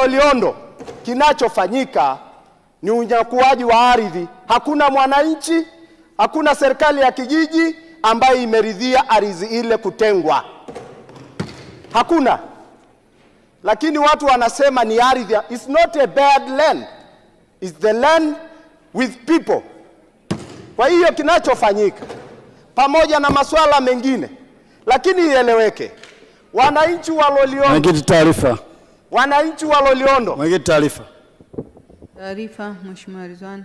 Loliondo kinachofanyika ni unyakuaji wa ardhi. Hakuna mwananchi, hakuna serikali ya kijiji ambayo imeridhia ardhi ile kutengwa. Hakuna. Lakini watu wanasema ni ardhi. It's not a bad land. It's the land with people. Kwa hiyo kinachofanyika pamoja na masuala mengine, lakini ieleweke, wananchi wa Loliondo. Mwenyekiti, taarifa. Wananchi wa Loliondo. Mwenyekiti, taarifa. Taarifa, Mheshimiwa Ridhiwani.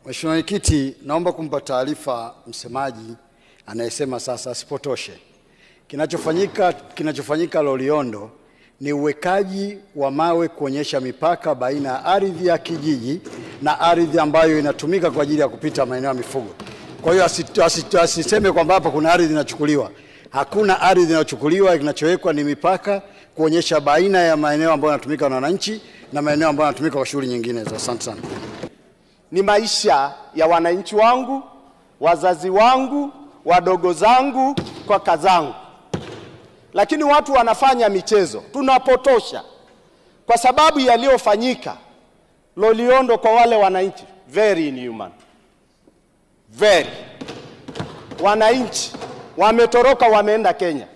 Mheshimiwa Mwenyekiti, naomba kumpa taarifa msemaji anayesema sasa asipotoshe. Kinachofanyika Loliondo ni uwekaji wa mawe kuonyesha mipaka baina ya ardhi ya kijiji na ardhi ambayo inatumika kwa ajili ya kupita maeneo ya mifugo. Kwa hiyo asiseme kwamba hapa kuna ardhi inachukuliwa. Hakuna ardhi inayochukuliwa, kinachowekwa ni mipaka kuonyesha baina ya maeneo ambayo yanatumika na wananchi na maeneo ambayo yanatumika kwa shughuli nyingine. Asante sana. Ni maisha ya wananchi wangu, wazazi wangu, wadogo zangu, kaka zangu. Lakini watu wanafanya michezo, tunapotosha. Kwa sababu yaliyofanyika Loliondo kwa wale wananchi, very inhuman. Very. Wananchi wametoroka wameenda Kenya.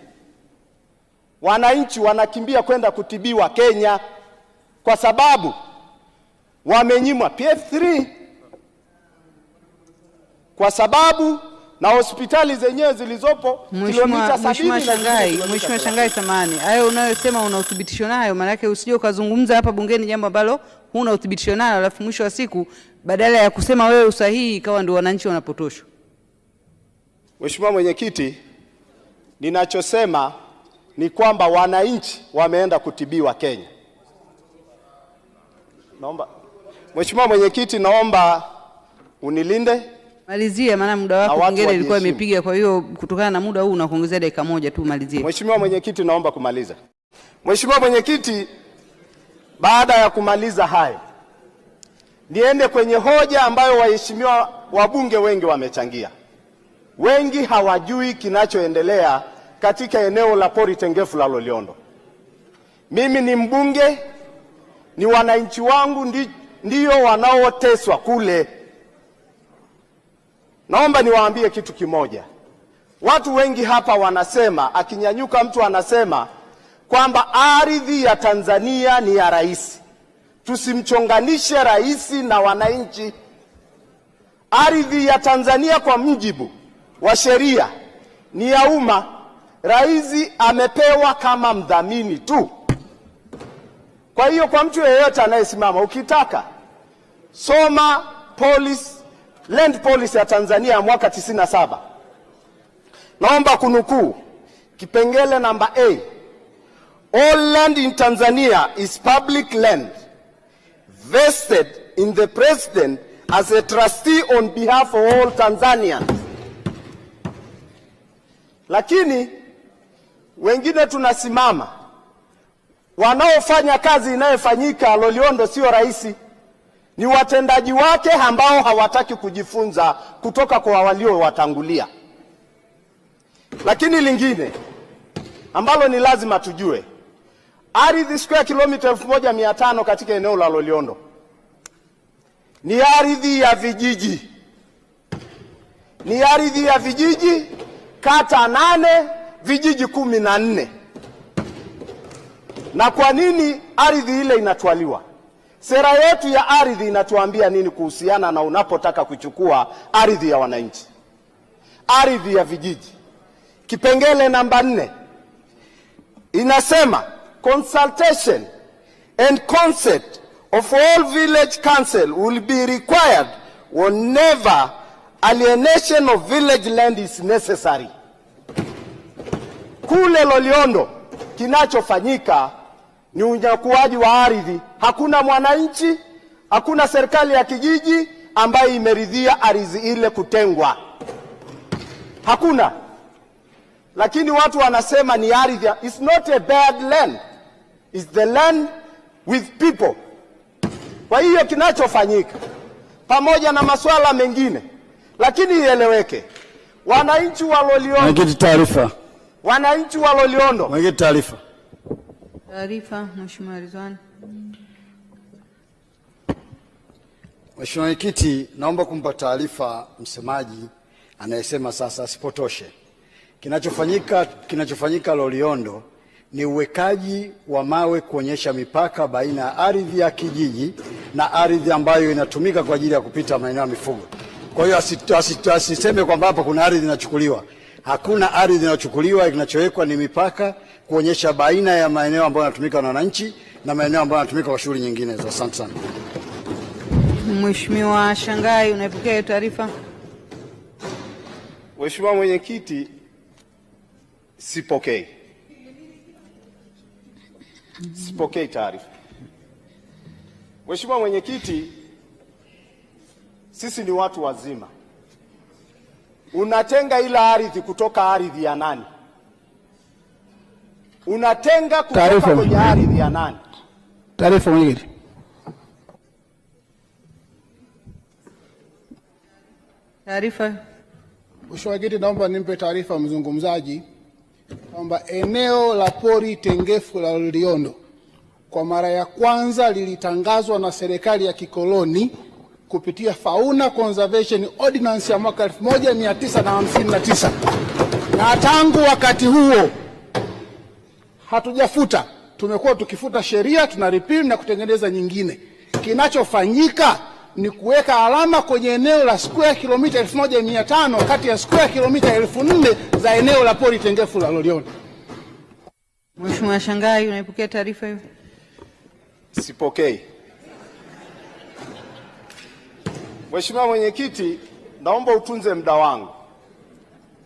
Wananchi wanakimbia kwenda kutibiwa Kenya kwa sababu wamenyimwa PF3, kwa sababu na hospitali zenyewe zilizopo kilomita 70. Mheshimiwa Shangai, samahani. Hayo unayosema una uthibitisho nayo? Maana yake usije ukazungumza hapa bungeni jambo ambalo huna uthibitisho nayo, alafu mwisho wa siku badala ya kusema wewe usahihi ikawa ndio wananchi wanapotoshwa. Mheshimiwa Mwenyekiti, ninachosema ni kwamba wananchi wameenda kutibiwa Kenya. Naomba Mheshimiwa Mwenyekiti, naomba unilinde. Malizia, maana muda wako kingine ilikuwa imepiga, kwa hiyo kutokana na muda huu nakuongezea dakika moja tu, malizie. Mheshimiwa Mwenyekiti, naomba kumaliza. Mheshimiwa Mwenyekiti, baada ya kumaliza hayo, niende kwenye hoja ambayo waheshimiwa wabunge wengi wamechangia. Wengi hawajui kinachoendelea katika eneo la pori tengefu la Loliondo. Mimi ni mbunge, ni wananchi wangu ndio wanaoteswa kule. Naomba niwaambie kitu kimoja. Watu wengi hapa wanasema, akinyanyuka mtu anasema kwamba ardhi ya Tanzania ni ya rais. Tusimchonganishe rais na wananchi. Ardhi ya Tanzania kwa mujibu wa sheria ni ya umma. Rais amepewa kama mdhamini tu. Kwa hiyo kwa mtu yeyote anayesimama, ukitaka soma policy, Land Policy ya Tanzania ya mwaka 97. Naomba kunukuu kipengele namba A. All land in Tanzania is public land vested in the president as a trustee on behalf of all Tanzanians. Lakini wengine tunasimama, wanaofanya kazi inayofanyika Loliondo sio rais, ni watendaji wake ambao hawataki kujifunza kutoka kwa waliowatangulia. Lakini lingine ambalo ni lazima tujue, ardhi square kilomita 1500 katika eneo la Loliondo ni ardhi ya vijiji. Ni ardhi ya vijiji, kata 8, vijiji 14. Na kwa nini ardhi ile inatwaliwa? Sera yetu ya ardhi inatuambia nini kuhusiana na unapotaka kuchukua ardhi ya wananchi? Ardhi ya vijiji. Kipengele namba 4 inasema consultation and consent of all village council will be required whenever alienation of village land is necessary. Kule Loliondo kinachofanyika ni unyakuaji wa ardhi. Hakuna mwananchi, hakuna serikali ya kijiji ambayo imeridhia ardhi ile kutengwa. Hakuna. Lakini watu wanasema ni ardhi. It's not a bad land. It's the land with people. Kwa hiyo kinachofanyika pamoja na masuala mengine, lakini ieleweke, wananchi wa Loliondo. Mwenyekiti, taarifa. Wananchi wa Loliondo. Mwenyekiti, taarifa. Taarifa, Mheshimiwa Ridhiwani. Mheshimiwa Mwenyekiti, naomba kumpa taarifa msemaji anayesema sasa asipotoshe. Kinachofanyika Loliondo ni uwekaji wa mawe kuonyesha mipaka baina ya ardhi ya kijiji na ardhi ambayo inatumika kwa ajili ya kupita maeneo ya mifugo. Kwa hiyo asiseme kwamba hapa kuna ardhi inachukuliwa. Hakuna ardhi inayochukuliwa, kinachowekwa ni mipaka kuonyesha baina ya maeneo ambayo yanatumika na wananchi na maeneo ambayo yanatumika kwa shughuli nyingine. Asante sana. Mheshimiwa Shangai, unaipokea hiyo taarifa? Mheshimiwa Mwenyekiti, sipokei. Sipokei taarifa. Mheshimiwa Mwenyekiti, sisi ni watu wazima. Unatenga ila ardhi kutoka ardhi ya nani? Unatenga kutoka kwenye ardhi ya nani? Taarifa, Mwenyekiti. Taarifa. Mheshimiwa Mwenyekiti, naomba nimpe taarifa mzungumzaji kwamba eneo la pori tengefu la Loliondo kwa mara ya kwanza lilitangazwa na serikali ya kikoloni kupitia Fauna Conservation Ordinance ya mwaka 1959, na tangu wakati huo hatujafuta. Tumekuwa tukifuta sheria, tuna repeal na kutengeneza nyingine. Kinachofanyika ni kuweka alama kwenye eneo la square kilomita 1500 kati ya square kilomita 4000 za eneo la pori tengefu la Loliondo. Mheshimiwa Shangai, unaipokea taarifa hiyo? Sipokei. Mheshimiwa Mwenyekiti, naomba utunze muda wangu.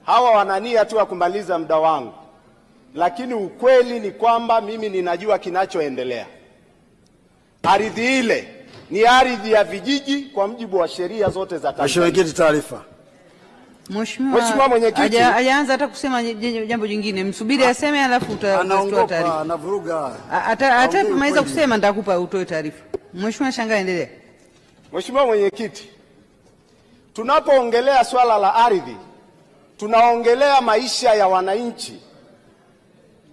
Hawa wanania tu ya kumaliza muda wangu, lakini ukweli ni kwamba mimi ninajua kinachoendelea. Ardhi ile ni ardhi ya vijiji kwa mujibu wa sheria zote za Tanzania. Mheshimiwa Mwenyekiti, taarifa. Mheshimiwa Mwenyekiti, hajaanza hata kusema jambo jingine. Msubiri aseme alafu utatoa taarifa. Anavuruga. Atamaliza kusema nitakupa utoe taarifa. Mheshimiwa Shangai, endelea. Mheshimiwa Mwenyekiti, tunapoongelea swala la ardhi, tunaongelea maisha ya wananchi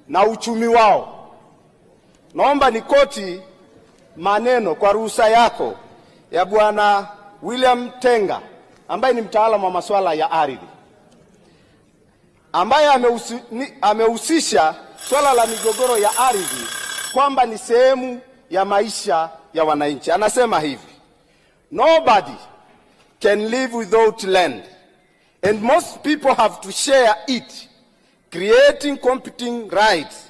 na uchumi wao. Naomba nikoti maneno kwa ruhusa yako ya Bwana William Tenga, ambaye ni mtaalamu wa masuala ya ardhi, ambaye amehusisha swala la migogoro ya ardhi kwamba ni sehemu ya maisha ya wananchi. Anasema hivi: nobody can live without land, and most people have to share it, creating competing rights.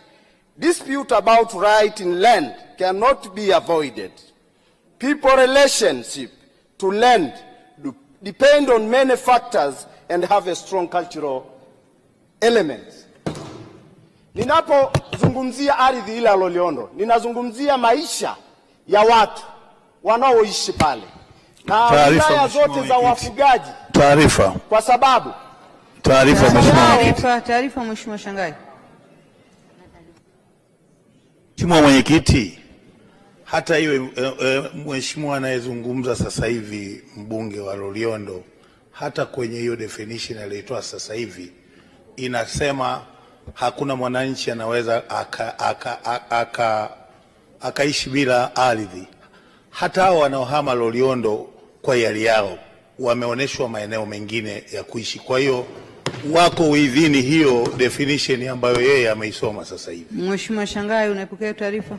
Dispute about right in land cannot be avoided. People relationship to land depend on many factors and have a strong cultural element. Ninapozungumzia ardhi ile ya Loliondo, ninazungumzia maisha ya watu wanaoishi pale na wilaya zote za wafugaji. Taarifa. Kwa sababu taarifa, Mheshimiwa Mwenyekiti. Taarifa, Mheshimiwa Shangai. Mheshimiwa Mwenyekiti, hata iwe mheshimiwa anayezungumza sasa hivi mbunge wa Loliondo, hata kwenye hiyo definition aliyotoa sasa hivi inasema hakuna mwananchi anaweza akaishi bila ardhi. Hata hao wanaohama Loliondo kwa hiari yao wameoneshwa maeneo mengine ya kuishi. Kwa hiyo wako within hiyo definition ambayo yeye ameisoma sasa hivi. Mheshimiwa Shangai, unaipokea taarifa?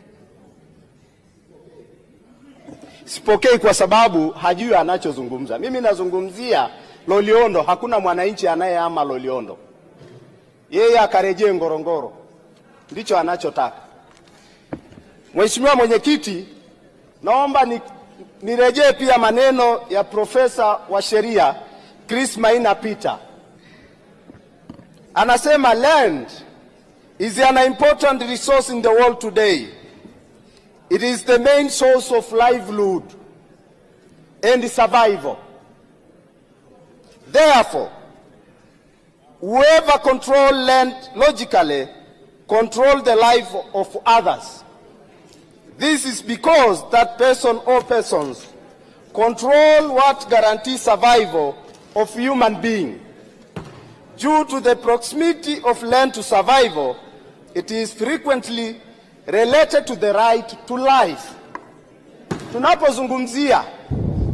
Sipokei kwa sababu hajui anachozungumza. Mimi nazungumzia Loliondo, hakuna mwananchi anayehama Loliondo. Yeye akarejee Ngorongoro, ndicho anachotaka. Mheshimiwa Mwenyekiti, naomba nirejee pia maneno ya profesa wa sheria Chris Maina Peter. Anasema land is an important resource in the world today. It is the main source of livelihood and survival. Therefore, whoever control land logically control the life of others. This is because that person or persons control what guarantees survival of human being. Due to the proximity of land to survival, it is frequently related to the right to life. Tunapozungumzia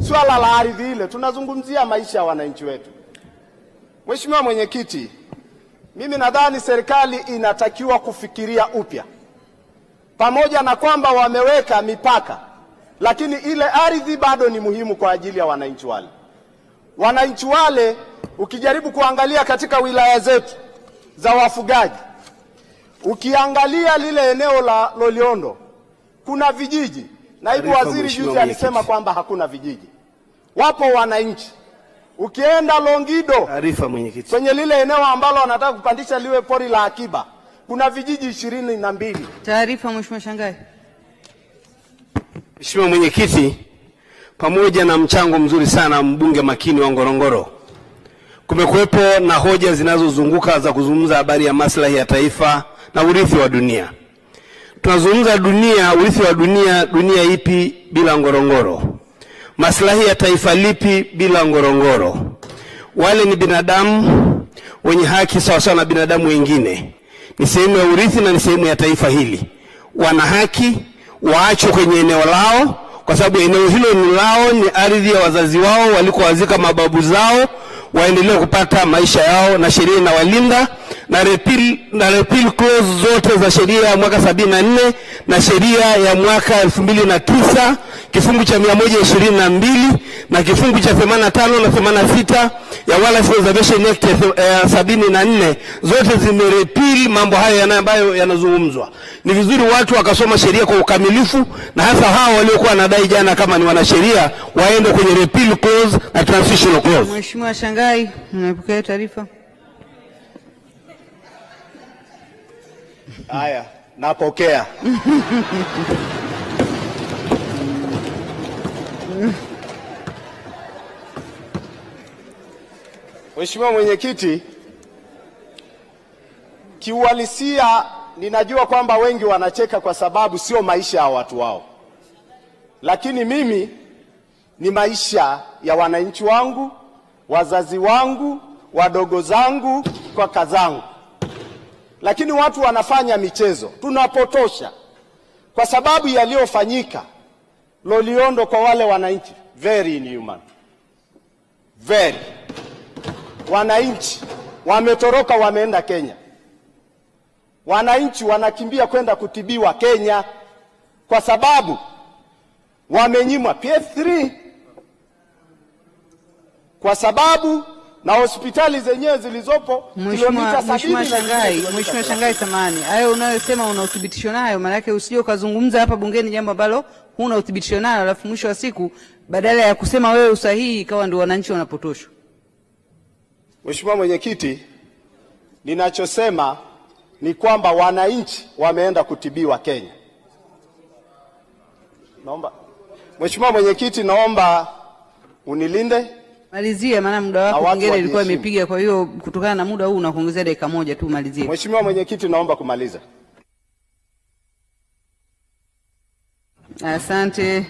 swala la ardhi ile, tunazungumzia maisha ya wananchi wetu. Mheshimiwa Mwenyekiti, mimi nadhani serikali inatakiwa kufikiria upya. Pamoja na kwamba wameweka mipaka, lakini ile ardhi bado ni muhimu kwa ajili ya wananchi wale. Wananchi wale ukijaribu kuangalia katika wilaya zetu za wafugaji, ukiangalia lile eneo la Loliondo kuna vijiji. Naibu Waziri juzi alisema kwamba hakuna vijiji, wapo wananchi. Ukienda Longido, taarifa mwenyekiti, kwenye lile eneo ambalo wanataka kupandisha liwe pori la akiba, kuna vijiji 22. Taarifa Mheshimiwa Shangai. Mheshimiwa Mwenyekiti, pamoja na mchango mzuri sana mbunge makini wa Ngorongoro, kumekuwepo na hoja zinazozunguka za kuzungumza habari ya maslahi ya taifa na urithi wa dunia. Tunazungumza dunia, urithi wa dunia, dunia ipi bila Ngorongoro? Maslahi ya taifa lipi bila Ngorongoro? Wale ni binadamu wenye haki sawa sawa na binadamu wengine. Ni sehemu ya urithi na ni sehemu ya taifa hili. Wana haki, waachwe kwenye eneo lao, kwa sababu eneo hilo ni lao, ni ardhi ya wazazi wao walikowazika mababu zao. Waendelee kupata maisha yao na sheria inawalinda, na repeal clause zote za sheria ya mwaka 74 na sheria ya mwaka 2009 kifungu cha 122 na kifungu cha 85 na 86 ya Wildlife Conservation Act 74 zote zimerepeal mambo hayo ambayo yanazungumzwa. Ni vizuri watu wakasoma sheria kwa ukamilifu, na hasa hao waliokuwa wanadai jana kama ni wanasheria waende kwenye repeal clause na transitional clause. Mheshimiwa Shangai, unapokea taarifa? Haya, napokea. Mheshimiwa Mwenyekiti, kiuhalisia ninajua kwamba wengi wanacheka kwa sababu sio maisha ya watu wao, lakini mimi ni maisha ya wananchi wangu, wazazi wangu, wadogo zangu, kaka zangu. Lakini watu wanafanya michezo, tunapotosha kwa sababu yaliyofanyika Loliondo kwa wale wananchi, very inhuman. Very. Wananchi wametoroka wameenda Kenya. Wananchi wanakimbia kwenda kutibiwa Kenya kwa sababu wamenyimwa PF3, kwa sababu na hospitali zenyewe zilizopo kilomita 70. Mheshimiwa Shangai, samahani, hayo unayosema una uthibitisho nayo? Maana yake usije ukazungumza hapa bungeni jambo ambalo huna uthibitisho nalo, alafu mwisho wa siku badala ya kusema wewe usahihi ikawa ndio wananchi wanapotoshwa. Mheshimiwa Mwenyekiti, ninachosema ni kwamba wananchi wameenda kutibiwa Kenya. Naomba Mheshimiwa Mwenyekiti, naomba unilinde. Malizia, maana muda wako kingine ilikuwa imepiga, kwa hiyo kutokana na muda huu nakuongezea dakika moja tu, malizie. Mheshimiwa Mwenyekiti, naomba kumaliza. Asante.